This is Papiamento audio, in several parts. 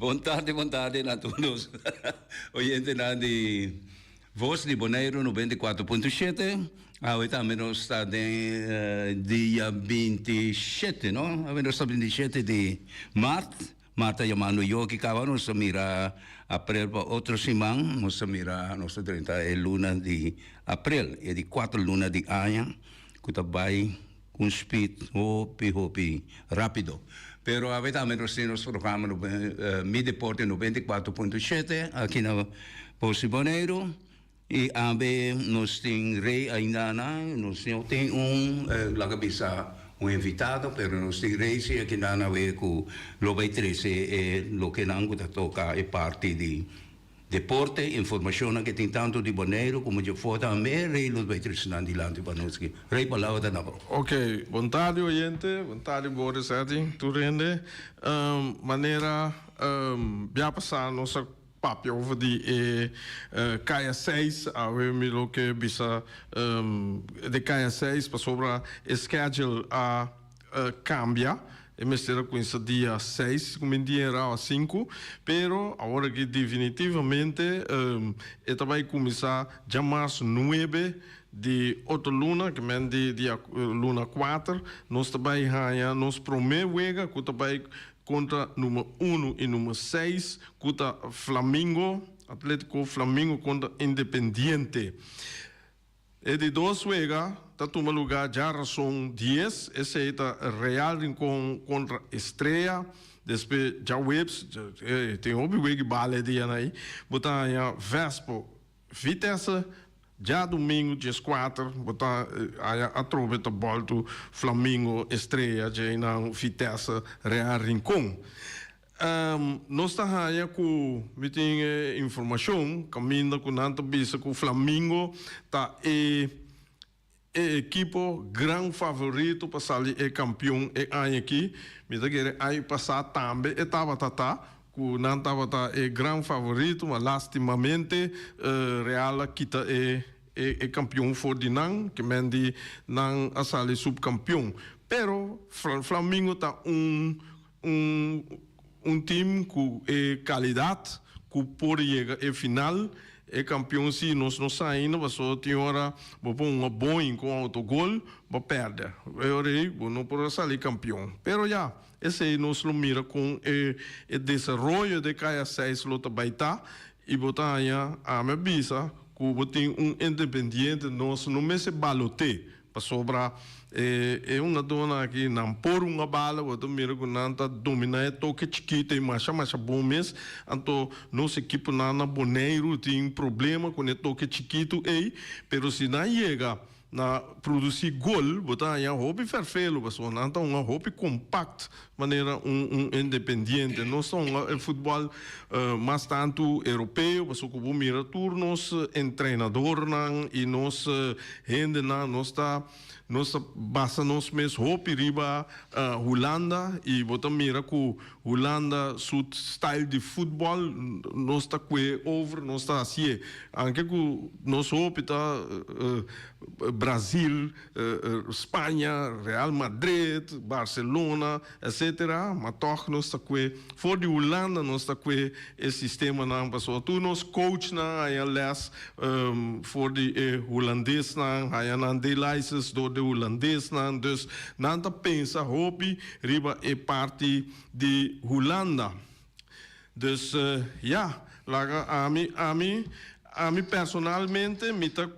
Bon tardi, bon tardi na tur nos oyentenan di Voz di Boneiru 94.7. Awe tambe nos ta den dia 27, no? Awe nos ta 27 di mart. Mart ta yamando yoki kaba nos ta mira aprel pa otro siman. Nos ta mira, nos ta drenta e luna di aprel, e di kuater luna di aña ku ta bai ku un speed hopi hopi rapido. Pero awe tambe nos tin nos programa Mi Deporte 94.7 aki na Voz di Boneiru. I awe nos tin Rey ainda na, nos no tin un, laga bisa un invitado, pero nos tin Rey si aki nan awe ku lo bai trese e lokenan ku ta toka e parti di deporte, informashonnan ke tin tantu di Boneiru komo dje afó tambe, Rey lo bai trese nan dilanti pa nos aki. Rey, palabra ta na bo. Ok, bon tardi oyente, bon tardi Boris, Eddy, tur hende. Manera bia pasá nos a Papia over di e Kaya seis, awe mi lo ke bisa di Kaya seis pasobra e schedule a cambia, e mester a cuminsa dia seis cu mi dia era awa sinku, pero awor aki definitivamente e ta bay cuminsa djamas nuebe di otro luna, ke men di dia luna kuater, nos ta bay haya nos prome wega cu ta bay Kontra number unu i number seis ku ta Flamingo, Atletico Flamingo kontra Independiente. E di dos wega ta tuma lugá djarason dies, esei ta Real Rincon kontra Estrella. Despues djaweps, tin hopi wega i bala e dianan ei, bo ta haña Vespo Vitesse, djadumingu dieskuater bo ta haña atrobe ta bòltu Flamingo, Estrella, djeinan Vitesse, Real Rincon. Nos ta haña ku mi tin e informashon kaminda ku nan ta bisa ku Flamingo ta e E ekipo gran favorito pa sali e kampion e aña aki. Mi ta kere aña pasá tambe e tabata ta ku nan tabata e gran favorito, ma lastimamente Real a kita e e kampion for di nan, ke men di nan a sali supkampion. Pero Flamingo ta un Un un team ku e kalidat ku por yega e final. E kampion si nos no sa ainda pasobra tin ora bo por hunga bon ku un autogol bo pèrdè. E ora ei bo no por a sali kampion. Pero ya, esei nos lo mira kon e e desaroyo de Kaya seis lo ta bai ta i bo ta haña ami a bisa ku bo tin un independiente nos no mester balote. Pasobra e e hungadónan aki nan por hunga bala, bo ta mira ku nan ta dominá e toke chikitu ei masha masha bon mes. Anto nos ekiponan na Boneiru tin problema ku e toke chikitu ei, pero si nan yega na produsí gol bo ta haña hopi fèrfelu pasobra nan ta hunga hopi kompakt manera un un independiente. Nos ta hunga e futbòl mas tantu europeo pasobra ku bo mira tur nos entrenadornan i nos Hendenan, nos ta nos ta basa nos mes hopi riba Hulanda y bo ta mira cu Hulanda su style di futbol nos ta cue over, nos ta hacié. Anke cu nos hopi ta Brazil, Spaña, Real Madrid, Barcelona, etcetera, ma tog nos ta cue for di Hulanda nos ta cue e sistemanan pasobra tur nos coachnan haya les for di e hulandesnan, haya nan D-license door di hulandesnan, dus nan ta pensa hopi riba e parti di Hulanda. Dus ya, laga ami, ami, ami personalmente mi ta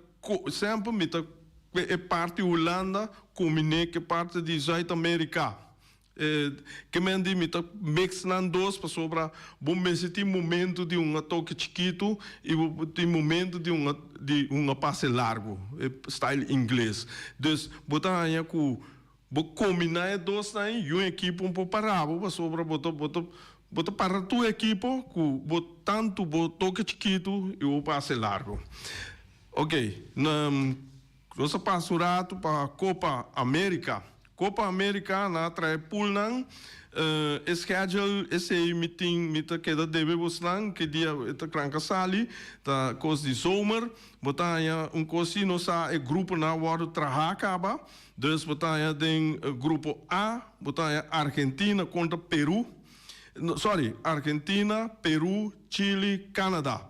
semper mi ta cue e parti Hulanda combine cu e parti di Zuid America. E ke men di mi ta mix nan dos pasobra bo mester tin momento di hunga toke chikitu i bo tin momento di hunga di hunga pase largu, e style ingles. Dus bo ta haña ku bo kombiná e dosnan ei i un ekipo un por para bo pasobra bo ta bo ta bo ta para tur ekipo ku bo tantu bo toke chikitu i bo pase largu. Oke, nos a pasa un ratu pa Kopa Amerika. Copa America nan a trae poolnan, e schedule esey mi tin mi ta keda debe bosnan ke dia e ta kranka sali ta kos di zomer bo ta haña un kos si no sa e gruponan a wordo traha kaba dus bo ta haña den grupo A bo ta haña Argentina kontra Peru. Sorry, Argentina, Peru, Chili, Canada.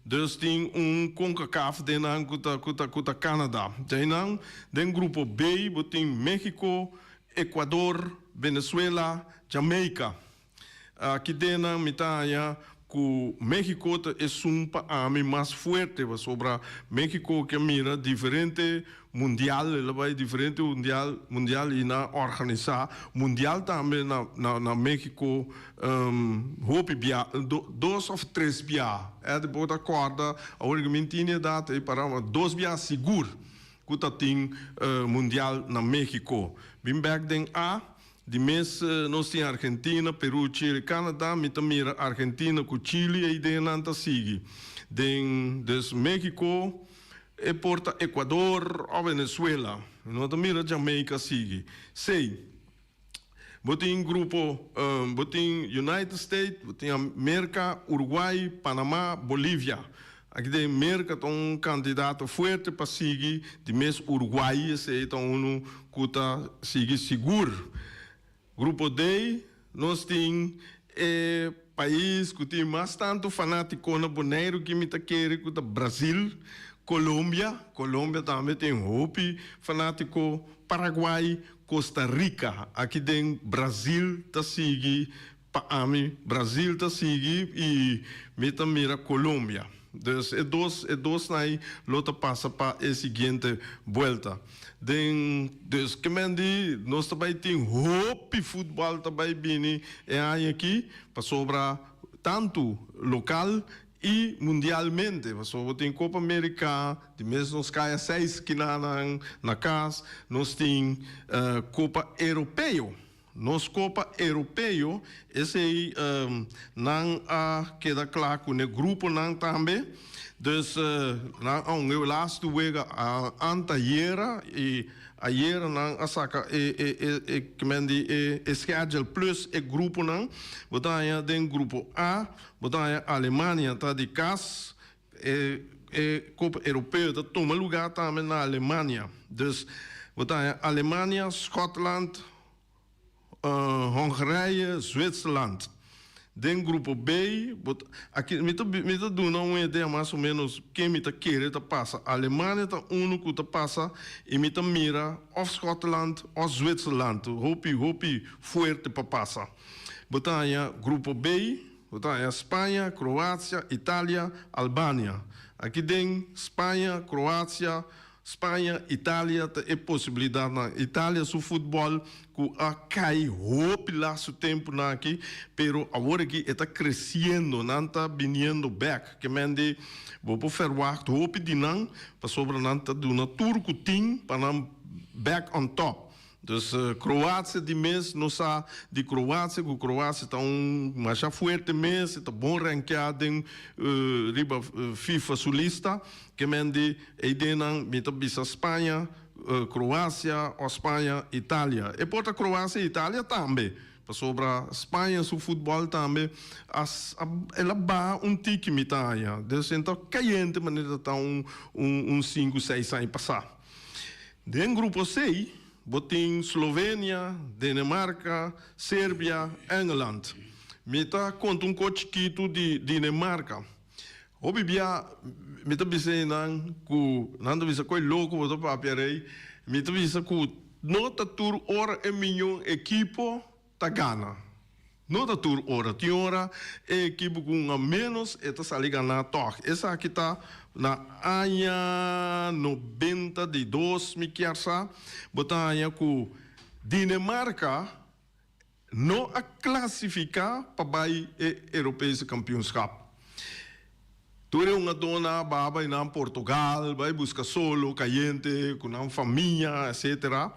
Dus tin un CONCACAF den nan ku ta ku ta ku ta Canada. Djainan den grupo B bo tin Mexico, Ecuador, Venezuela, Jamaica. Aki den nan mi ta haña ku Mexico ta esun pa ami mas fuerte pasobra Mexico ke mira diferente mundial, el a bai diferente mundial mundial i nan a organisá mundial tambe na na na Mexico hopi bia dos òf tres bia. E bo ta kòrda awor ku mi tin edat ei para dos bia sigur ku ta tin mundial na Mexico. Bin bèk den A. Di mes nos tin Argentina, Peru, Chile, Canada, mi ta mira Argentina cu Chile ey den nan ta sigui. Den dus Mexico e por ta Ecuador of Venezuela. Mi no ta mira Jamaica sigui. C. Bo tin grupo bo tin United States, bo tin Merca, Uruguay, Panama, Bolivia. Aki den Merca ta un candidato fuerte pa sigui, di mes Uruguay esey ta uno cu ta sigui sigur. Grupo D, nos tin e pais cu tin mas tanto fanatico na Boneiru ki mi ta kere cu ta Brazil, Colombia, Colombia tambe tin hopi fanatico, Paraguay, Costa Rica. Aki den Brazil ta sigui Pa ami Brazil ta sigui y mi ta mira Colombia. Dus e dos e dosnan ay lo ta pasa pa e siguiente buelta. Den dus ke men di nos ta bay tin hopi futbal ta bay bini e aña aki pasobra tanto local y mundialmente pasobra bo tin Copa America di mes nos kaya seis kinanan na cas nos tin Copa Europeo. Nos Copa Europeo, esey nan a keda cla cu ne gruponan tambe. Dus nan a un e laatste wega antayera y ayera nan a saca e e e e kimen di e e schedule plus e gruponan. Bo ta haña den grupo A, bo ta haña Alemania ta di cas, e e Copa Europeo ta tuma lugar tambe na Alemania. Dus bo ta haña Alemania, Schotland, Hongarije, Zwitserland. Den grupo B, bo ta, aki mi ta mi ta duna un idea mas o menos ken mi ta kere ta pasa. Alemania ta unu ku ta pasa i mi ta mira òf Schotland òf Zwitserland hopi hopi fuerte pa pasa. Bo ta haña grupo B. Bo ta haña Spaña, Kroasia, Italia, Albania. Aki den Spaña, Kroasia, Spaña, Italia ta e posibilidatnan. Italia su futbòl ku a kai hopi lastu tempunan aki, pero awor aki e ta kresiendo, nan ta biniendo bèk. Ke men di bo por fèrwagt hopi di nan pasobra nan ta duna tur ku tin pa nan bèk on top. Dus Kroasia di mes nos sa di Kroasia ku Kroasia ta un masha fuerte mes, e ta bon rankeá den riba FIFA su lista. Ke men di eidennan mi ta bisa Spaña, Kroasia o Spaña, Italia. E por ta Kroasia i Italia tambe, pasobra Spaña su futbòl tambe a el a baha un tiki mi ta haña. Dus e ta kayente manera ta un un sinku seis aña pasá. Den grupo C bo tin Slovenia, Denemarka, Serbia, Engeland. Mi ta konta un ko chikitu di Dinemarka. Hopi bia mi ta bisa einan ku nan ta bisa koe loko bo ta papia rei. Mi ta bisa ku no ta tur ora e miño ekipo ta gana. No ta tur ora. Tin ora e ekipo ku un a ménos e ta sali ganá tòg. Esaki ta na aña 92 mi kier sa. Bo ta haña ku Dinemarka no a klasifiká pa bai e Europese kampioenskap. Tur e un a dona ba bai nan Portugal, bai buska solo kayente ku nan famia, etcetera.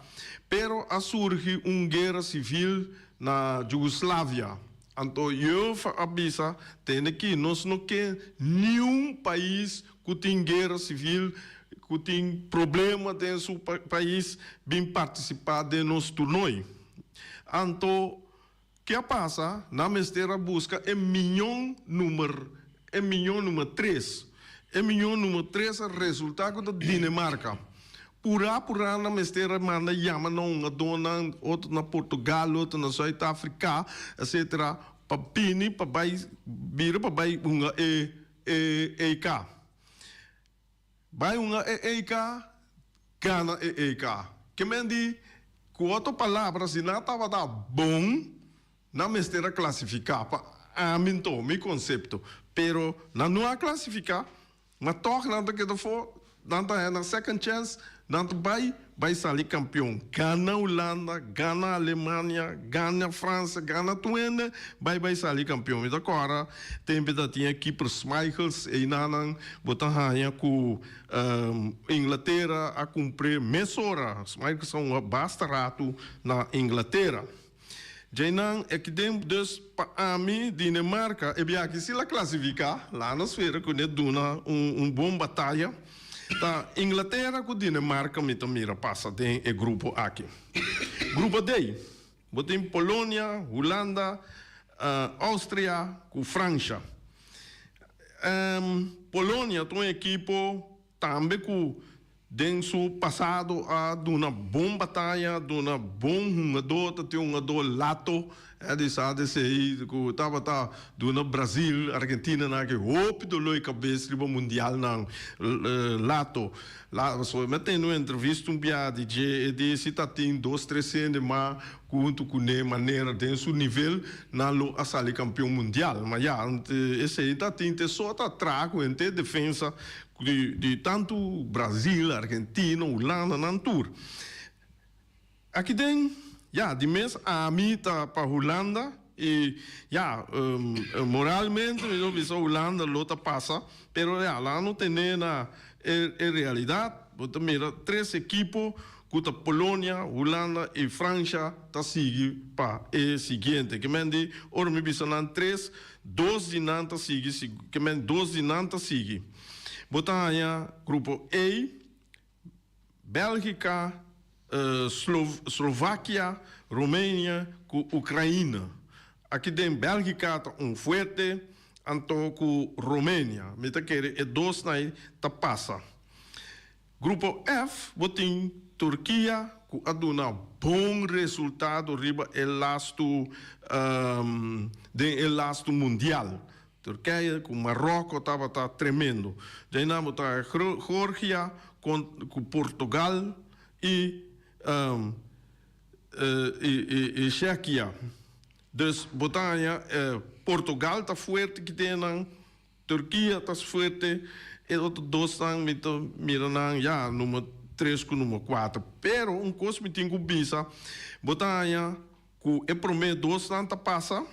Pero a surgi un guera sivil na Jugoslavia. Anto UEFA a bisa, Tende ki, nos no ke niun pais ku tin guera sivil, ku tin problema den su pais bin partisipá den nos turnooi. Anto Ke a pasa? Nan mester a buska e miñon numer e miñon numer tres. E miñon numer tres a resulta ku ta Dinemarka. Purá purá nan mester a manda yama nan hungadónan, otro na Portugal, otro na Zuid Afrika, etcetera, pa bini pa bai bira pa bai hunga e e EK. Bai hunga e EK, gana e EK. Ke men di, ku otro palabra, si nan tabata bon, nan mester a klasifiká, pa ami nto, mi konsepto. Pero nan no a klasifiká. Ma tòg nan ta keda afó, nan ta haña nan second chance, nan ta bai bai sali kampion. Gana Hulanda, gana Alemania, gana Fransia, gana tur hende, bai bai sali kampion. Mi ta kòrda tempu ta tin e keeper Schmeichels, einanan bo ta haña ku Inglatera a kumpr'é mesora. Schmeichels a hunga basta ratu na Inglatera. Djeinan e ki den dus pa ami Dinemarca e biaha si la clasifica la nos spera cu ne duna un bon bataya ta Inglatera cu Dinemarca mi ta mira pasa den e grupo aki. Grupo D bo tin Polonia, Hulanda, Austria cu Francia. Polonia ta un ekipo Tambe ku den su pasado a duna bon bataya, duna bon hungadó, ta tin un hungadó Lato, e di sa di esei ku tabata duna Brazil, Argentina nan aki hopi doló di kabes riba mundialnan, Lato. Pasobra mi a tende un entrevista un bia di dje, e di si ta tin dos tres hende mas ku huntu kuné manera den su nivel nan lo a sali kampion mundial. Ma ya, esei ta tin te so ta traha ku henter defensa Di tantu Brazil, Argentina, Hulanda, nan tur. Aki den, ya, di mes ami ta pa Hulanda i ya, moralmente mi lo bisa Hulanda lo ta pasa, pero ya, laga no tene na e realidad, bo ta mira tres ekipo ku ta Polonia, Hulanda i Francia ta sigui pa e siguiente. Ke men di ora mi bisa nan tres, dos di nan ta sigui, ke men dos di nan ta sigui. Bo ta haña grupo A, Bèlgika, Slovakia, Romania ku Ukraina. Aki den Bèlgika ta un fuerte, anto ku Romania. Mi ta kere e dosnan ei ta pasa. Grupo F bo tin Turkia ku a duna bon resultado riba e lastu den e lastu mundial. Turkije ku Maroko tabata tremendo. Djainan bo ta Georgia ku Portugal i i Shekia. Dus bo ta haña Portugal ta fuerte kitenan. Turkia ta fuerte, e otro dosnan mi ta mira nan ya numero tres ku numero kuater. Pero un kos mi tin ku bisa, bo ta haña ku e promé dosnan ta pasa,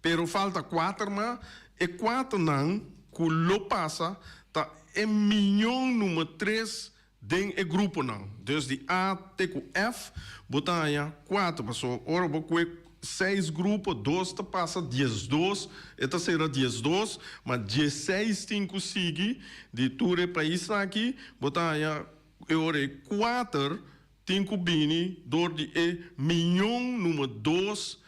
pero falta kuater mas, e kuaternan ku lo pasa ta e miñon numero tres den e gruponan. Dus di A te ku F bo ta haña kuater, pasobra ora bo kue seis grupo, dos ta pasa 12, e ta sera 12, ma 16 tin ku sigui di tur e paisnan aki, bo ta haña e ora ei kuater tin ku bini dor di e miñon numero dos.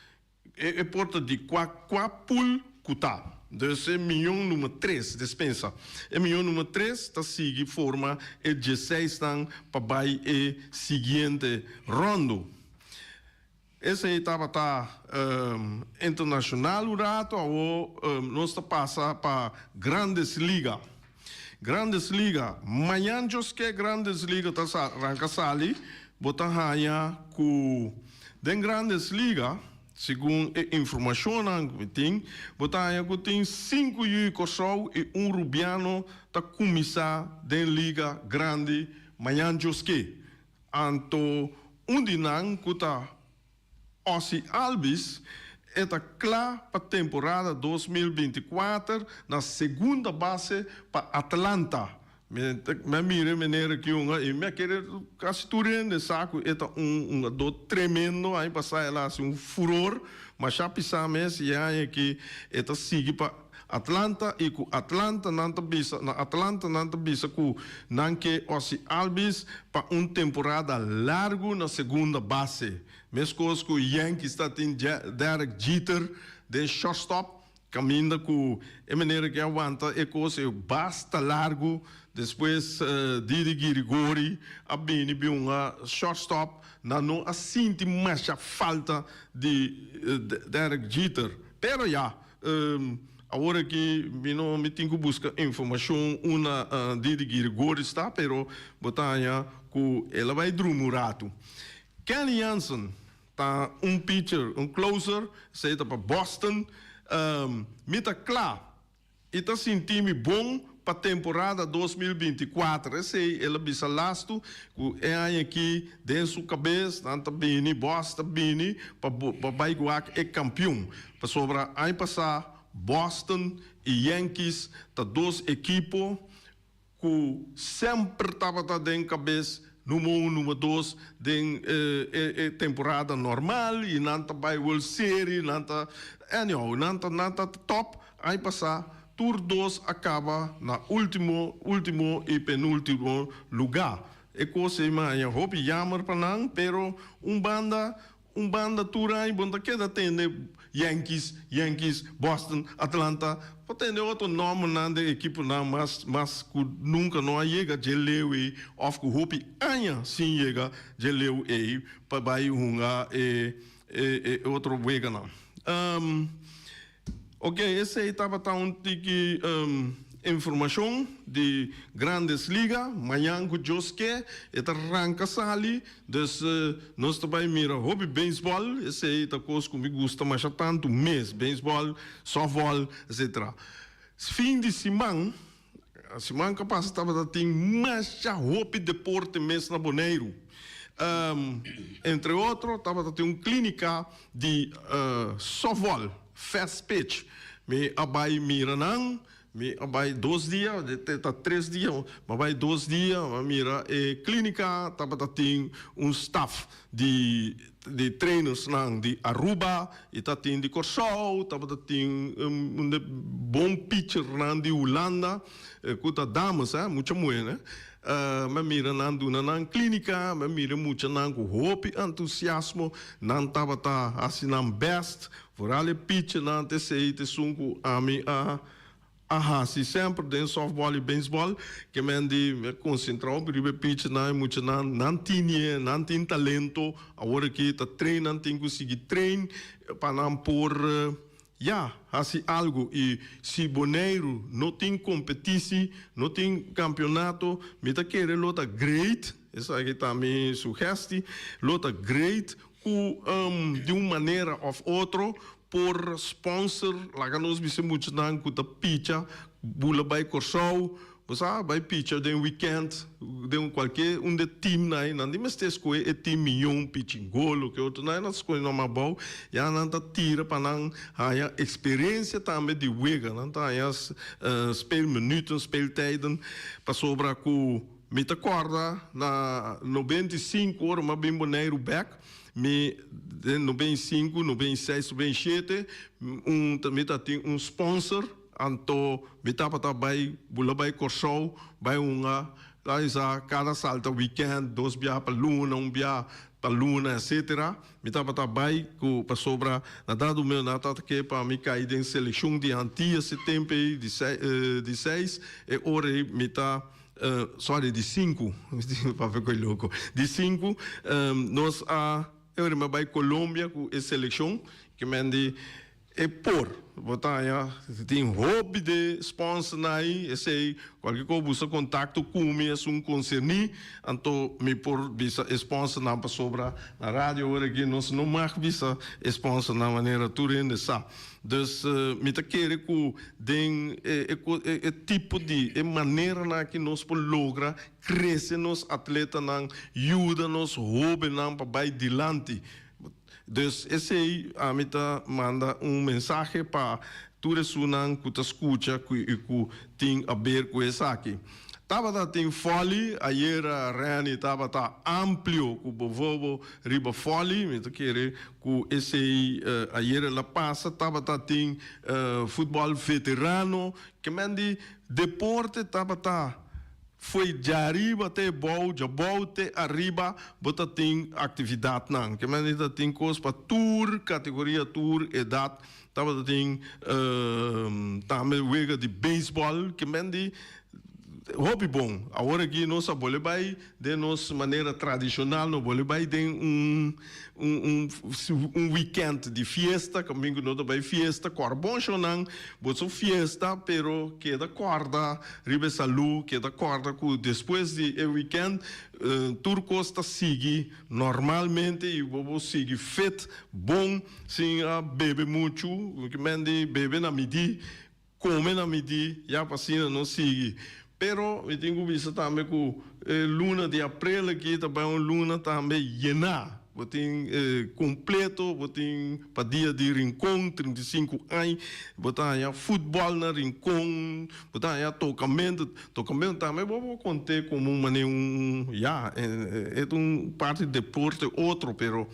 E por ta di kua kua pool ku ta. Dus e miyon numero tres, despensa. E miyon numero tres ta sigui forma e dieseisnan pa bai e siguiente rondo. Esei tabata internashonal un rato, awor nos ta pasa pa Grandes Liga. Grandes Liga, mañan djoske Grandes Liga ta ranka sali, bo ta haña ku den Grandes Liga, segun e informashonnan ku mi tin, bo ta haña ku tin sinku yu di Kòrsou i un rubiano ta kuminsá den liga grandi mañan djoske. Anto un di nan ku ta Ozzie Albies e ta kla pa temporada 2024 na segunda base pa Atlanta. Mi a mira e meneer aki hunga i mi a kere kasi tur hende sa ku e ta un hungadó tremendo. Aña pasá el a hasi un furor masha pisá mes i e aña aki e ta sigui pa Atlanta i ku Atlanta nan ta bisa na Atlanta nan ta bisa ku nan ke Ozzie Albies pa un temporada largu na segunda base. Meskos ku Yankees ta tin Derek Jeter den shortstop kaminda ku e manera ke a wanta e kos e basta largu. Despues Didi Girigori a bini bin un shortstop. Nan no a sinti masha falta di Derek Jeter. Pero ya, awor aki mi no mi tin ku buska informashon unda Didi Girigori sta, pero bo ta haña ku el a bai drumi un ratu. Kenley Jansen ta un pitcher, un closer, esei ta pa Boston. Mi ta kla I ta sinti mi bon pa temporada 2024. Esei el a bisa lastu ku e aña aki den su kabes nan ta bini, Bos ta bini pa pa bai wak e kampion. Pasobra aña pasá Boston i Yankees ta dos ekipo ku semper tabata den kabes number un, number dos den e temporada normal i nan ta bai World Series, nan ta anyhow, nan ta nan ta top. Aña pasá tur dos a kaba na último, último i penúltimo lugá. E kos ei mi haña hopi yamer pa nan, pero un banda Un banda tur aña bo no ta keda tende Yankees, Yankees, Boston, Atlanta. Bo tende otro nombernan den ekiponan mas mas ku nunka no a yega dje leu ei òf ku hopi aña sin yega dje leu ei pa bai hunga e e otro weganan. Ok, esei tabata un tiki informashon di Grandes Liga. Mañan ku Dios ke, e ta ranka sali. Dus nos ta bai mira hopi beisbòl. Esei ta kos ku mi gusta masha tantu mes, beisbòl, sòftbòl, etsetera. Fin di siman, siman ku a pasa tabata tin masha hopi deporte mes na Boneiru. Entre otro tabata tin un klínika di sòftbòl. Fast pitch. Mi a bai mira nan, mi a bai dos dia, ta tres dia, mi a bai dos dia, mi a mira e clinica, tabata tin un staff di di trainersnan di Aruba y ta tin di Corsou, tabata tin un de bon pitchernan di Hulanda, cu ta dames, mucha muhe. Mi a mira nan duna nan klínika, mi a mira muchanan ku hopi entusiasmo, nan tabata hasi nan bèst, vooral e pichernan ta esei ta esun ku ami a a hasi semper den sòftbòl i beisbòl, ke men di mi a konsentrá hopi riba e pichernan, e muchanan nan tin e, nan tin talento, awor aki ta train nan tin ku sigui train pa nan por. Ya, hasi algu i si Boneiru no tin kompetisi, no tin kampionato, mi ta kere lo ta great, esaki ta mi sugesti, lo ta great ku di un manera òf otro por sponsor, laga nos bisa muchanan ku ta picha bula bai Kòrsou, Bo sa bai picha den weekend den cualke un de team nan nan di mester scohe e team miyon pichingolo ke otro nan nan ta scohe nan abao ya nan ta tira pa nan haya experiencia tambe di wega nan ta haya speelminuten speeltijden pasobra cu mi ta corda na 95 ora mi a bin Boneiru bek mi den 95 96 97 un mi ta tin un sponsor. Anto mi tabata bai bula bai Kòrsou, bai hunga, ta bisa kada salta wikènt, dos bia pa luna, un bia pa luna, etsetera. Mi tabata bai ku pasobra na dado momento nan tabata ke pa mi kai den selekshon di Antillas e tempu ei di di seis, e ora ei mi ta sorry di sinku, papia koe loko, di sinku nos a e ora mi a bai Colombia ku e selekshon, ke men di. E por, bo ta haña tin hopi de sponsornan ahí, esei cualkier cosa buska contacto cu mi esun concerní, anto mi por bisa e sponsornan pasobra na radio awor aki nos no mag bisa e sponsornan manera tur hende sa. Dus mi ta kere cu den e e tipo di e maneranan aki nos por logra crece nos atletanan, yuda nos hobennan pa bay dilanti. Dus esei ami ta manda un mensahe pa tur esunnan ku ta skucha ku i ku tin aber ku esaki. Tabata tin fòli, ayera Renny tabata amplio ku bovobo riba fòli, mi ta kere ku esei ayera el a pasa, tabata tin futbòl veterano, ke men di deporte tabata. Fo'i djariba te bou, djabou te ariba, bo ta tin aktividatnan. Ke manera ta tin kos pa tur kategoria, tur edat. Tabata tin tambe wega di beisbòl. Ke men di. Hopi bon. Awor aki nos a bole bai den nos manera tradishonal, no bole bai den un un un weekend di fiesta, kaminda ku no ta bai fiesta, kòrda bon shownan, boso fiesta pero keda kòrda riba e salú, keda kòrda ku despues di e weekend tur kos ta sigui normalmente i bo por sigui fit bon sin a bebe muchu, ki men di bebe na midí. Kome na midí, ya pa asina nos sigui. Pero mi tin ku bisa tambe ku e luna di aprel aki ta bai un luna tambe yená. Bo tin kompleto, bo tin pa dia di Rincon, 35 añ, bo ta haña futbòl na Rincon, bo ta haña tokamentu. Tokamentu tambe bo por kont'é komo un manera un, ya, e ta un parti di deporte otro, pero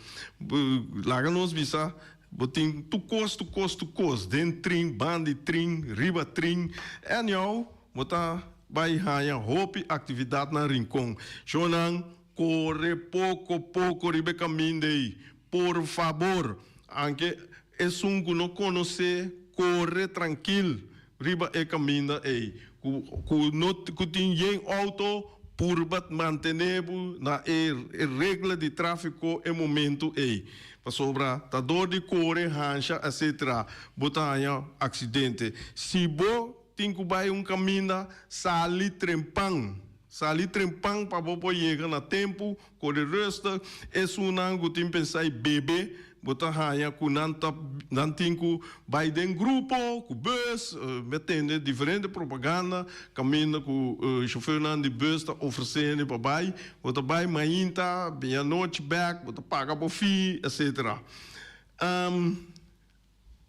laga nos bisa Bo tin tur kos, tur kos, tur kos, den trin, ban di trin, riba trin. Anyhow, bo ta bai haña hopi aktividat na Rincon. Shownan, kore poko poko riba e kaminda ei, por fabor. Anke esun ku no konosé, kore trankil riba e kaminda ei. Ku ku no ku tin yen outo, purba mantené bo na e regla di tráfiko e momentu ei. Pasobra ta dor di kore, hansha, etcetera bo ta haña aksidente. Si bo tin ku bai un kaminda, sali trempan. Sali trempan pa bo por yega na tempu, kore rustig. Esunnan ku tin pensá i bebe, bo ta haña ku nan ta nan tin ku bai den grupo ku bus. Mi a tende diferente propaganda kaminda ku shofernan di bus ta ofresé hende pa bai. Bo ta bai mainta, bini anochi bèk, bo ta paga bo fee, etcetera.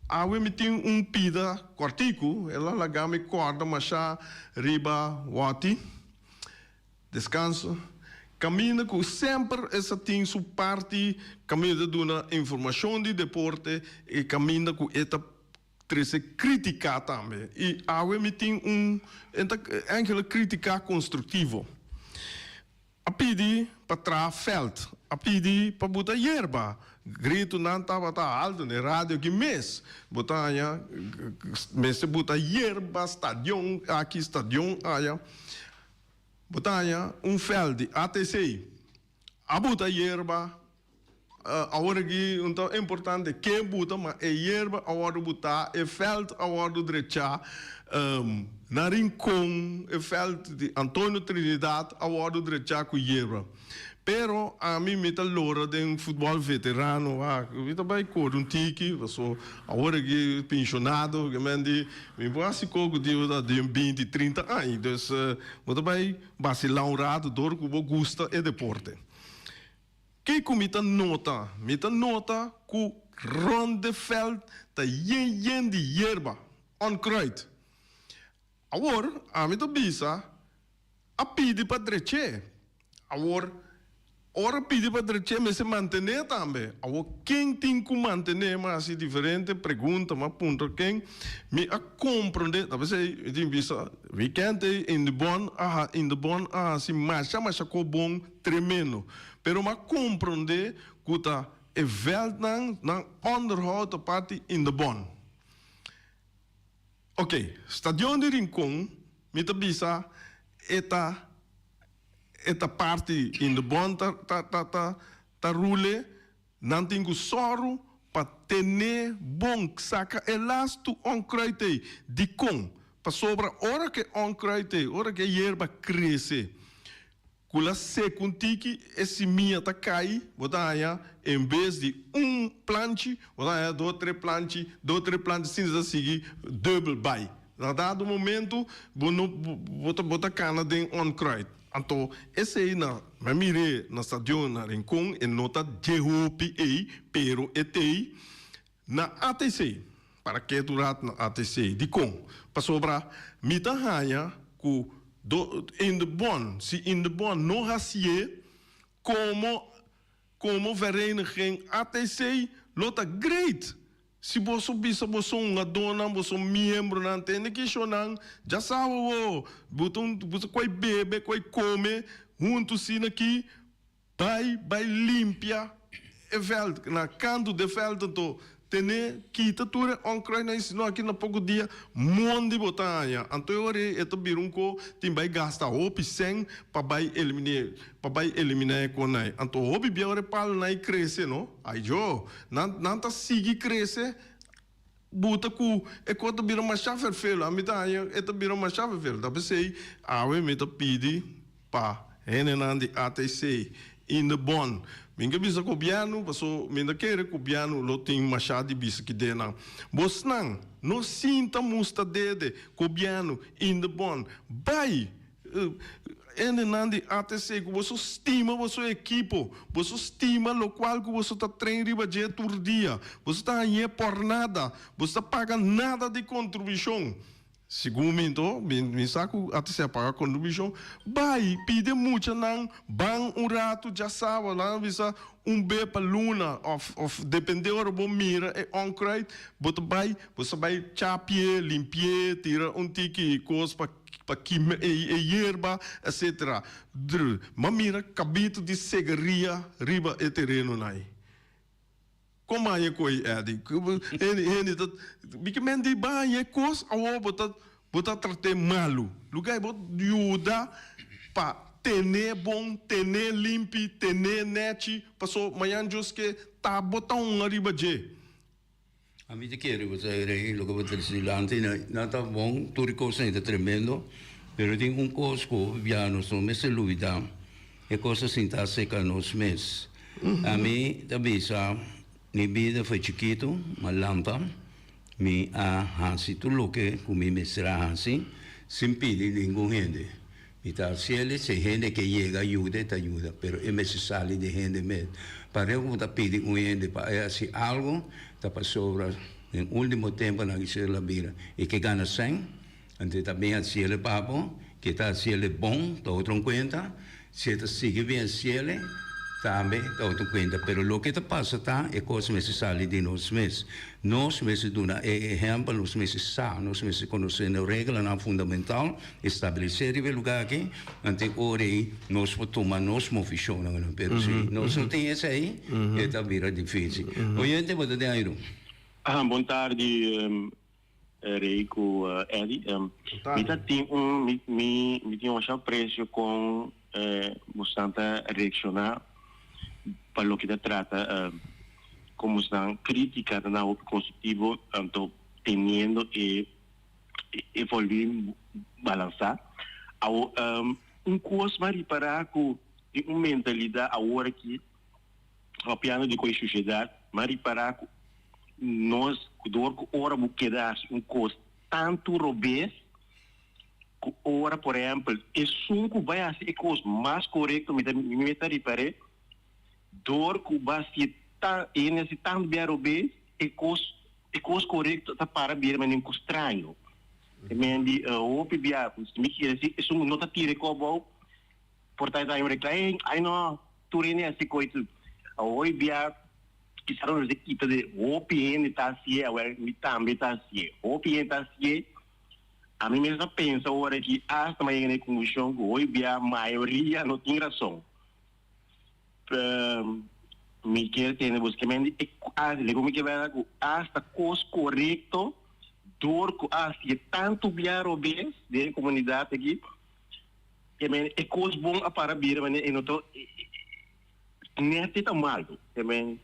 Awe mi tin un pida kòrtiku, el a laga mi kòrda mashá riba wòti, deskanso, kaminda ku semper e sa tin su parti kaminda ta duna informashon di deporte i kaminda ku e ta trese krítika tambe. I awe mi tin un, e ta enkele krítika konstruktivo. A pidi pa traha veld, a pidi pa buta yerba. Gritonan tabata alto den radio aki mes. Bo ta haña mester buta yerba, stadion aki, stadion aya. Bo ta haña un veld di ATC. A buta yerba, awor aki un ta importante ken buta, ma e yerba a wordo butá, e veld a wordo drechá, na Rincon e veld di Antonio Trinidad a wordo drechá ku yerba. Pero ami mi ta lora den futbòl veterano, wak, mi ta bai kore un tiki, paso awor aki penshonado, ke men di mi por hasi koko di den binti, trinta aña, dus bo ta bai Basilá un rato dor ku bo gusta e deporte. Kiko mi ta nota? Mi ta nota ku rònt de vèlt ta yen yen di yerba, onkruid. Awor ami ta bisa, a pidi pa drech'é. Awor, ora pidi pa drech'é mester mantené tambe. Awor, ken tin ku mantené? Mi a hasi diferente pregunta, mi a puntra ken. Mi a komprondé, ta p'esei mi tin bisa, wikènt ei Indebon a Indebon a hasi masha masha kos bon tremendo. Pero mi a komprondé ku ta e vèltnan, nan ònderhòud ta parti Indebon. Oké, stadion di Rincon, mi ta bisa e ta e ta parti Indebon ta ta ta ta ta rule, nan tin ku sòru pa tene bon saka e lastu onkruid ei. Dikon? Pasobra ora ku e onkruid ei, ora ku e yerba krese, Ku la seku un tiki e simia ta kai, bo ta haña en bes di un planchi, bo ta haña dos tres planchi, dos tres planchi asina ta sigui dubbel bai. Na dado momento bo no bo ta bo ta kana den onkruid. Anto esei na mi a mir'é na stadion na Rincon e no ta dje hopi ei pero e t'ei na ATC. Para ke tur rat na ATC? Dikon? Pasobra mi ta haña ku do in de bon, si in de bon no hasié komo komo vereniging ATC lo ta great. Si boso bisa boso hungadónan, boso miembronan, tende kishonan, dja sa wowo, bo ta un bo ta koi bebe, koi kome huntu asina aki, Bai bai limpia e veld na kantu de veld anto. Tene kita tur e onkruidnan i sino aki na poko dia mondi bo ta haña. Anto e ora ei e ta bira un ko tin bai gasta hopi sèn pa bai eliminé pa bai eliminá e konai. Anto hopi bia ora e palonan ei krese no, ai jo, nan nan ta sigui krese buta ku e ko ta bira masha ferfelu. Ami ta haña e ta bira masha ferfelu. Ta p'esei awe mi ta pidi pa hendenan di ATC in de bon. Mi ke bisa gobièrnu paso mi ta kere gobièrnu lo tin masha di bisa kidenan. Bosnan no sinta musta dede gobièrnu in de bon. Bai hendenan di ATC ku boso stima boso ekipo, boso stima lokual ku boso ta train riba dje tur dia. Boso ta hañ'é por nada, boso ta paga nada di kontribushon. Segun mi anto, mi sa ku a ta ser paga kontribushon. Bai, pidi e muchanan ban un ratu djasaba, laga bisa un be pa luna òf òf depende ora bo mira e onkruid, bo ta bai, bo sa bai chapie, limpi'é, tira un tiki kos pa pa kima e e yerba, etsetera. M'a mira kabitu di segaria riba e terenonan ei. Kon baña koe Eddy? Hende hende ta biki men di baña e kos awor bo ta bo ta trat'é malu. Lugar bo yuda pa ten'é bon, ten'é limpi, ten'é nechi paso mañan Dios ke ta bo ta un ariba dje. Ami ta kere bo ta rei loke bo ta trese dilanti na ta bon tur e kosnan ta tremendo pero tin un kos ku bia nos no mester lubida e kos ta sinta seka nos mes ami ta bisa mi bida foi chikitu ma lanta mi a hasi tur loke ku mi mester a hasi sin pidi ningun hende Mi ta hasiel si hende ke yega yuda e ta yuda, pero e mester sali di hende mes. Pareu ku bo ta pidi un hende pa e hasi algu, ta pasobra den ultimo temponan ki ser la bira e ke gana sèn, anto e ta bin hasiel pa bo, ke ta hasiel bon ta otro un kuenta, si e ta sigui bin hasiel tambe ta otro kuenta, pero loke ta pasa ta e kos mester sali di nos mes. Nos mester duna e ehèmpel, nos mester sa, nos mester konosé nos reglanan fundamental. Establesé riba e lugá aki, anto e ora ei nos por tuma nos movishonnan. Pero si nos no tin esei, e ta bira difísil. Oyente, bo ta den airu. Bon tardi Rey ku Eddy. Mi ta tin un mi mi tin masha aprecio kon bosnan ta reakshoná pa loke ta trata kon bosnan kritika ta na hopi konstruktivo anto teniendo e e volume balansá. Awo un kos m'a ripará ku tin un mentalidat awor aki papiando di koe shushedat, m'a ripará ku nos dor ku ora bo keda hasi un kos tantu robes ku ora por ehèmpel esun ku bai hasi e kos mas korekto mi ta mi ta ripar'é dor ku bo hasié tan hende hasi tantu bia robes e kos E kos korekto ta para bira manera un kos straño. E men di hopi bia, si mi kere si esun no ta tira e kos abou, por ta e ta rekla, ey, ay no, tur hende hasi kos itu. Hopi bia kisas nos mester kita di hopi hende ta hasié, awor mi tambe ta hasié. Hopi hende ta hasié, ami mes ta pensa ora ki asta mi a yega na e konklushon ku hopi bia mayoria no tin rason. Mi kier tende bo skimenti e lego mi kier bera ku asta kos korekto dor ku a hasié tantu bia robes den e komunidat aki ke men e kos bon a para bira manera e no ta nèt e ta malu ke men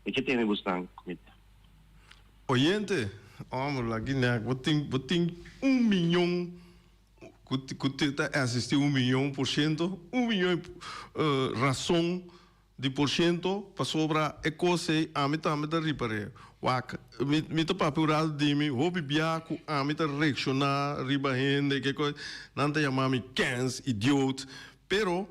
mi kier tende bosnan komenta. Oyente, homber laki nek bo tin bo tin un miyon. Ku ta existi un miyon por shento, un miyon rason di por shento pasobra e kos ei ami tambe ta ripar'é. Wak, mi mi ta papia un rato di mi hopi bia ku ami ta reakshoná riba hende ke kos, nan ta yama mi kens, idioot, pero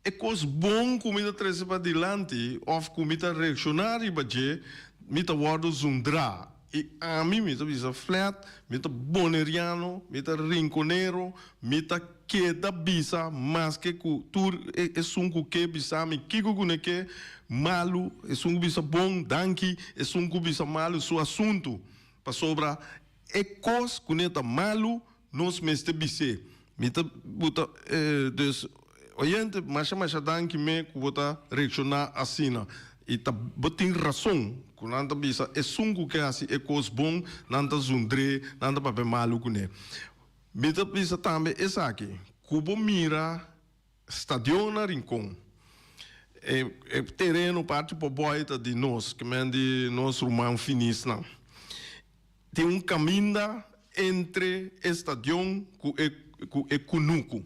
e kos bon ku mi ta trese padilanti òf ku mi ta reakshoná riba dje, mi ta wòrdu zundrá. I ami, mi ta bisa flèt, mi ta boneriano, mi ta rinkonero, mi ta keda bisa maske ku tur esun ku ke bisa mi kiko ku ne ke, malu, esun ku bisa bon, danki, esun ku bisa malu, su asuntu. Pasobra e kos ku ne ta malu, Nos mester bis'é. Mi ta buta dus oyente masha masha danki me ku bo ta reakshoná asina. I ta bo tin rason ku nan ta bisa esun ku ke hasi e kos bon, nan ta zundr'é, nan ta papia malu kuné. Mi ta bisa tambe esaki, ku bo mira stadion na Rincon, e e tereno parti Poboy ta di nos, ke men di nos ruman finisnan. Tin un kaminda entre e stadion ku e ku e kunuku.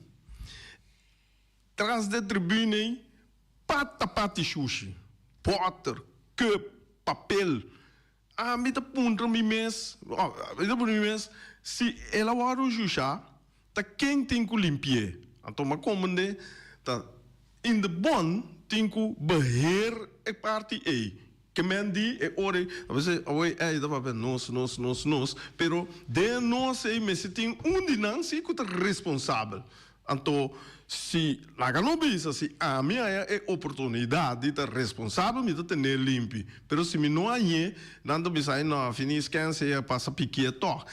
Tras de tribune ei pata pati shushi, bòter, kùp, papel. Ami ta puntra mi mes, mi ta puntra mi mes, si el a wòrdu shushá, ta ken tin ku limpi'é? Anto mi a komprendé ta in de bon tin ku beheer e parti ei. Ke men di e ora ei, a bes awor ei ta papia nos, nos, nos, nos, pero den nos ei mester tin un di nan si ku ta responsabel. Anto si laga no bisa si ami haya e oportunidat di ta responsabel mi ta ten'é limpi, pero si mi no hañ'é nan ta bisa ai no finis kense a pasa pikié tòg.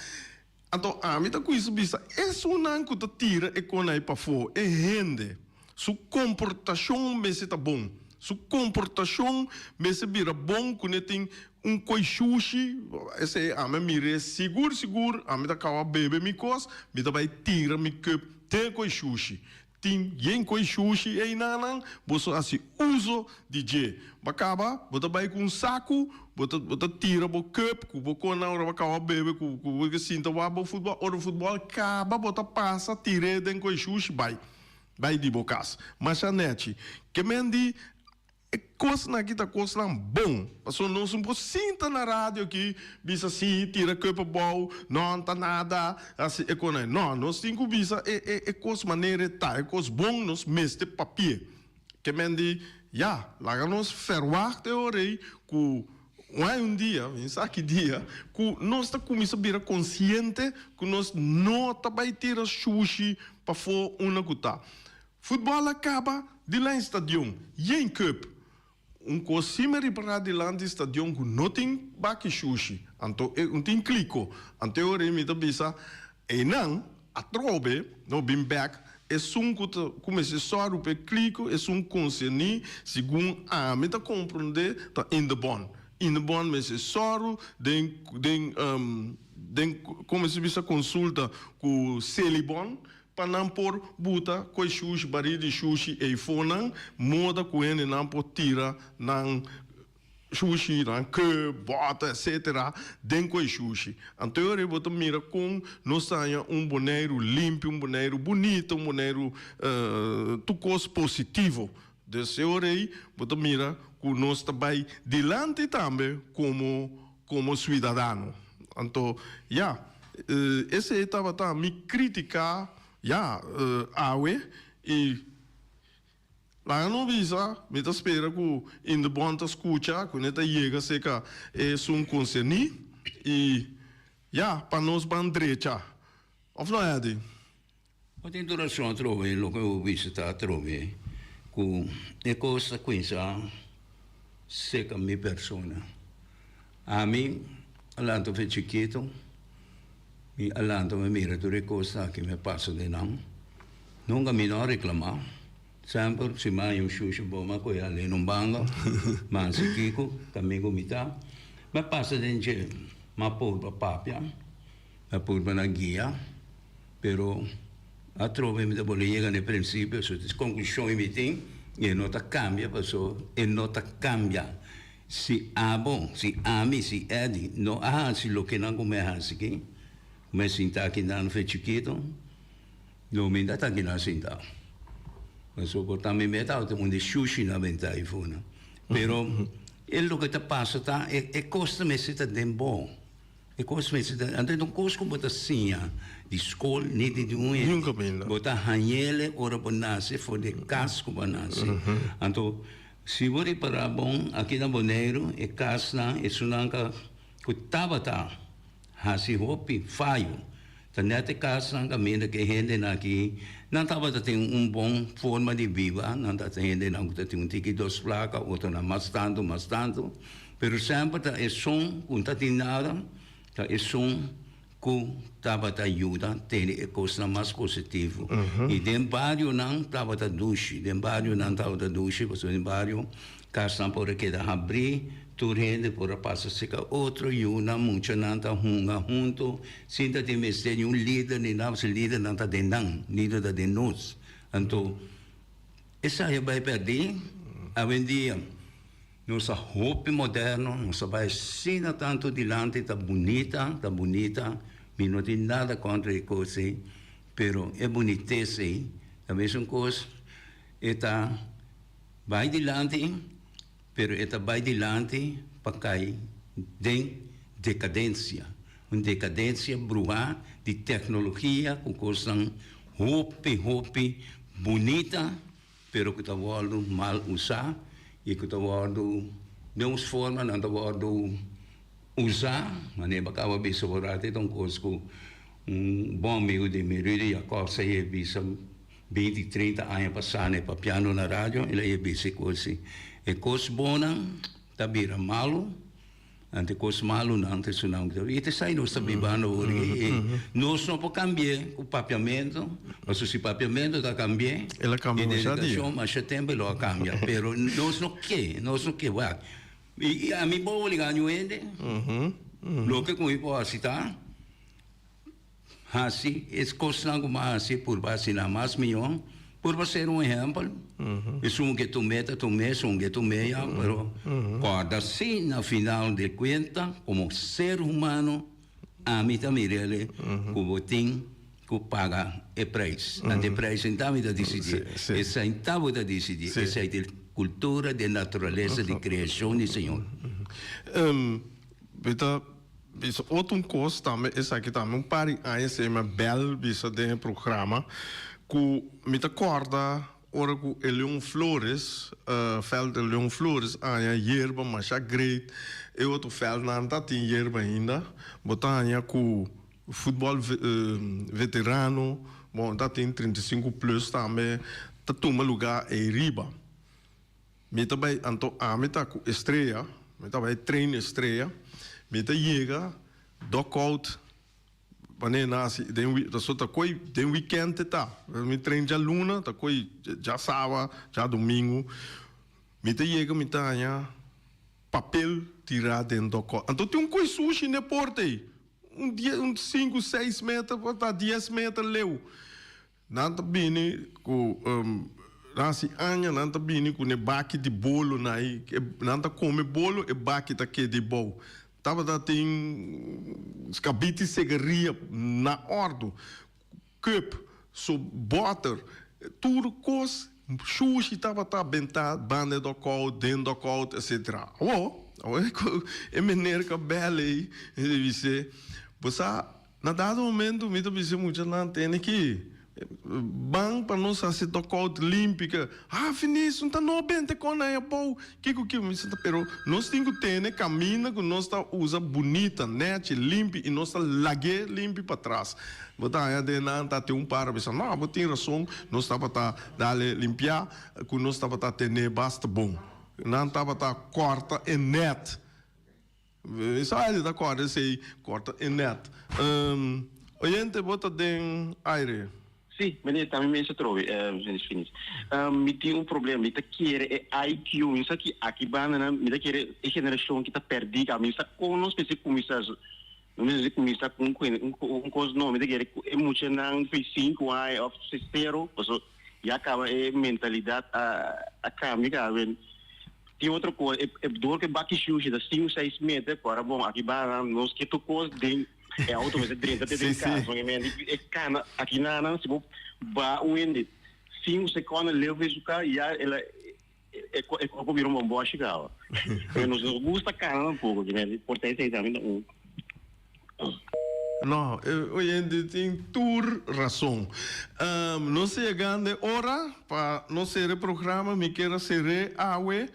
Anto ami ta kuis bisa esunnan ku ta tira e konai pafó, e hende su komportashon mester ta bon. Su komportashon mester bira bon ku ne tin un koi shushi, esei ami a mir'é sigur sigur, ami ta kaba bebe mi kos, mi ta bai tira mi kùp den koi shushi. Tin yen koi shushi einanan, boso hasi uso di dje. Bo a kaba, bo ta bai ku un saku, bo ta bo ta tira bo kùp ku bo konan ora bo a kaba bebe ku ku bo ke sinta wak bo futbòl. Ora futbòl kaba bo ta pasa tir'é den koi shushi bai, bai di bo kas. Masha nèchi. Ke men di E kosnan aki ta kosnan bon, pasobra nos no por sinta na radio aki bisa si tira keup abou, no ta nada, hasi e kosnan. No, nos tin ku bisa e e e kos manera e ta, e kos bon nos mester papia. Ke men di, ya, laga nos verwagt e ora ei ku un dia, mi sa ki dia, ku nos ta kuminsa bira konsiente ku nos no ta bai tira shushi pafó unda ku ta. Futbòl a kaba di la stadion yen cup. Un kos si mi ripará dilanti stadion ku no tin baki shushi, anto e un tin kliko. Anto e ora ei mi ta bisa, einan atrobe no bin bèk esun ku ta ku mester sòru pa e kliko, esun konserní segun ami ta komprondé ta Indebon. Indebon mester sòru den den den komo si bisa konsulta ku Selibon Pa nan por buta koe shushi, barí di shushi eifó nan, moda ku hendenan por tira nan shushi, nan keu, bòter, etsetera, den koe shushi. Anto e ora ei bo ta mira kon nos ta haña un Boneiru limpi, un Boneiru bunita, un Boneiru tur kos positivo. Dus e ora ei bo ta mira ku nos ta bai dilanti tambe komo komo suidadano. Anto, ya, esei tabata mi kritika, ya, awe i laga no bisa, mi ta spera ku Indebon ta skucha, ku ne ta yega serka esun konserní i, ya, pa nos ban drecha. Òf no, Eddy? Bo tin tur rason atrobe loke bo bisa ta atrobe ku e kos ta kuminsá seka mi persona. Ami a lanta fe chikitu, mi a lanta mi mira tur e kosnan aki mi a pasa den nan. Nunka mi no a reklamá. Semper si mi haña un shushu bo mi a kohe alin un banda, mi a hasi kiko, kaminda ku mi ta. Mi a pasa den dje, mi a purba papia. A purba na guia, pero atrobe mi ta bolbe yega na e principio, so es conclusion mi tin y e no ta cambia paso e no ta cambia. Si abo, si ami, si Eddy no a haci loke nan cu mi a haci aki, cu mi a sinta aki nan fe chikito, lo mi ta aki nan sinta. Paso por ta mi meta tabata un di shushi na benta ayfuna. Pero e loke ta pasa ta e cos ta mester ta den bo. E kos mester ta, anto e no kos ku bo ta siña di skol ni di un hende. Nunka benda. Bo ta hañ'ele ora bo nase for di e kas ku bo a nase. Anto si bo ripará bon aki na Boneiru e kasnan esunnan ka ku tabata hasi hopi fayo ta nèt e kasnan kaminda ku e hendenan aki nan tabata tin un bon forma di biba, nan ta hendenan ku ta tin un tiki dos plaka otronan mas tantu mas tantu. Pero semper ta esun ku no ta tin nada, ta esun Ku tabata yuda tene e kosnan mas positivo. I den barionan tabata dushi, den barionan tabata dushi pasobra den bario kasnan por a keda habrí, tur hende por a pasa serka otro, yunan, muchanan ta hunga hunto sin ta tin mester di un lider ni nada pasobra lidernan ta den nan, lider ta den nos. Anto esaki a bai pèrdí awendia. Nos ta hopi moderno, nos ta bai asina tantu dilanti, ta bunita, ta bunita, mi no tin nada kontra e kos ei, pero e bunites ei ta mesun kos, e ta bai dilanti, pero e ta bai dilanti pa kai den dekadensia, un dekadensia bruhá di teknologia ku kosnan hopi hopi bunita. Pero ku ta wòrdu mal usá i ku ta wòrdu den un forma nan ta wòrdu usá, manera bo a kaba bisa bo rato e ta un kos ku un bon amigu di mi Rudy Jacobs a yei bisa binti 30 aña pasá na e papiando na radio el a yei bisa e kos ei e kos bonnan ta bira malu. Ante kos malunan ta esunnan ku ta i ta esei nos ta bibando awor i nos no por kambi'é ku papiamentu, pasobra si papiamentu ta kambi'é El a kambia e masha dia. dedikashon masha tempu e lo a kambia, pero nos no ke, nos no ke wak. I ami por obligá niun hende, loke ku mi por hasi ta Hasi es kosnan ku bo a hasi purba hasi nan mas mihó. Purba ser un ehèmpel. Esun ke tum'é ta tum'é, esun ke tum'é ya, pero kòrda si na final di kuenta komo ser humano ami ta mir'el ku bo tin ku paga e preis. Anto e preis ei ta mi ta disidí, esei ta bo ta disidí, esei ta e kultura di e naturalesa di kreashon di Señor. Mi ta Bisa otro un kos tambe esaki tambe un par di aña esei mi a bel bisa den e programa ku mi ta kòrda ora ku e Leon Flores vèlt di Leon Flores haña yerba masha great e otro vèltnan ta tin yerba ainda bo ta haña ku futbòl veterano bon ta tin 35 plus tambe ta tuma lugá ei riba. Mi ta bai anto ami ta ku Estrella, mi ta bai train Estrella, mi ta yega dugout wanneer nan hasi den wi pasobra ta koi den weekend e ta, mi train djaluna ta koi djasaba djadumingu, mi ta yega mi ta haña papel tira den dugout anto tin un koi sushi n'e porta ei un die un sinku seis meter por ta dies meter leu. Nan ta bini ku nan hasi aña nan ta bini ku ne baki di bolo na i nan ta kome bolo e baki ta keda bou. Tabata tin skabiti segaria na ordu, cup, so boter, tur kos shushi tabata benta banda e dokout, den dokout etcetera. Awor, awor e meneer ka bel ei e bis'é, bo sa Na dado momento mi ta bisa e muchanan tene ki ban pa nos hasi dugout limpi ke ah finis no ta no bente kon nan abou kiko kiko mi bisa pero nos tin ku tene kaminda ku nos ta usa bunita nechi limpi i nos ta lag'é limpi patras bo ta haña den nan ta tin un par a bisa no bo tin rason nos tabata dale limpia ku nos tabata tene basta bon nan tabata kòrta e nèt. Esaki ta kòrda esei kòrta e nèt. Oyente bo ta den aire. Sí, meneer, ta mi mes atrobe, meneer Finis. Mi tin un problema, mi ta kere e IQ, mi sa ki aki bandanan, mi ta kere e generashon ki ta pèrdí kaba, mi sa kon nos mester kuminsá, nos mester kuminsá ku un un kos nobo, mi ta kere ku e muchanan di sinku aña òf sero, pasobra ya kaba e mentalidat a a kambia kaba. Tin otro kos, e dor ku e baki shushi ta sinku seis meter, ku ora bon aki bana nos ke tur kos den e auto mester drenta te den kas, e kana aki nan si bo ba un hende sinku sekondo leu for su kar ya el a e korpo bira un bomboshi kaba. Pero nos no gusta kana tampoko, por ta esei tambe ta un. No, e oyente tin tur rason. Nos ta yegando e ora pa nos sera e programa. Mi kier a ser'é awe.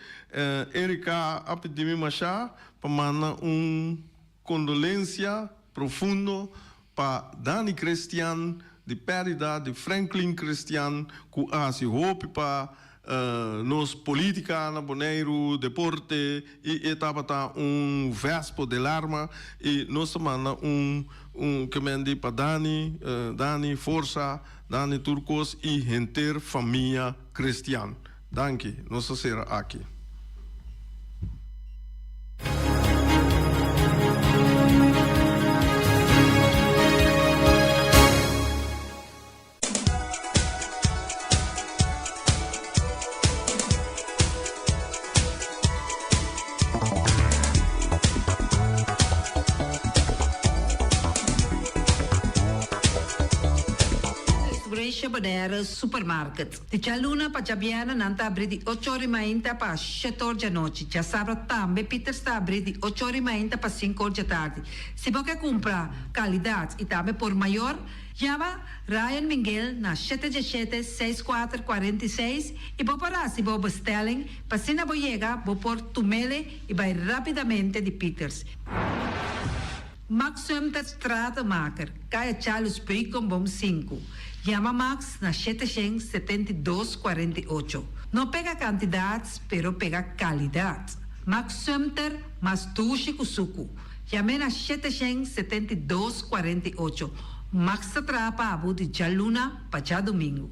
Erika a pidi mi masha pa manda un kondolensia profundo pa Dani Christian di pèrdida di Franklin Christian ku a hasi hopi pa. Nos politica na Boneiru, deporte y e tabata un vespo del arma y nos ta manda un un kemendi pa Dani, Dani forsa, Dani tur cos y henter famia Cristian. Danki, nos ta cera aki. Grecia Bonaire Supermarket. Di djaluna pa djabièrnè nan ta abrí di ocho ora i mainta pa shete or djanochi. Djasabra tambe Pieters ta abrí di ocho ora i mainta pa sinku or djatardi. Si bo ke kumpra kalidat i tambe por mayor, Yama Ryan Minguel na shete djeshete seis kuater 46 i bo por hasi bo bestelling pa asina bo yega bo por tumele i bai rapidamente di Pieters. Max Sumter Stratenmaker, Kaya Charles Beukenboom sinku. Yama Max na 772 48. No pega kantidat pero pega kalidat. Max Sumter mas dushi ku suku. Yam'é na 772 48. Max ta traha pa abo di djaluna pa djadumingu.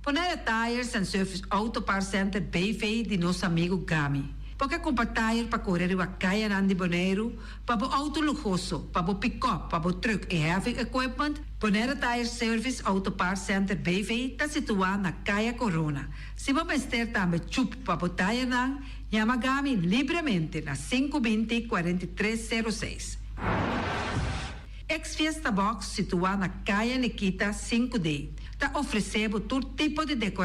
Bonaire Tires and Service Auto Parts Center BV di nos amigu Gami. Bo ke kumpra tire pa kore riba kayanan di Boneiru, pa bo outo luhoso, pa bo pikòp, pa bo trùk i heavy equipment? Bonaire Tire Service Auto Parts Center BV ta situá na Kaya Korona. Si bo mester tambe chup pa bo tirenan, Yama Gami libremente na 5 20 43 06. Ex Fiesta Box situá na Kaya Nikita 5D ta ofresé bo tur tipo di dekoracion.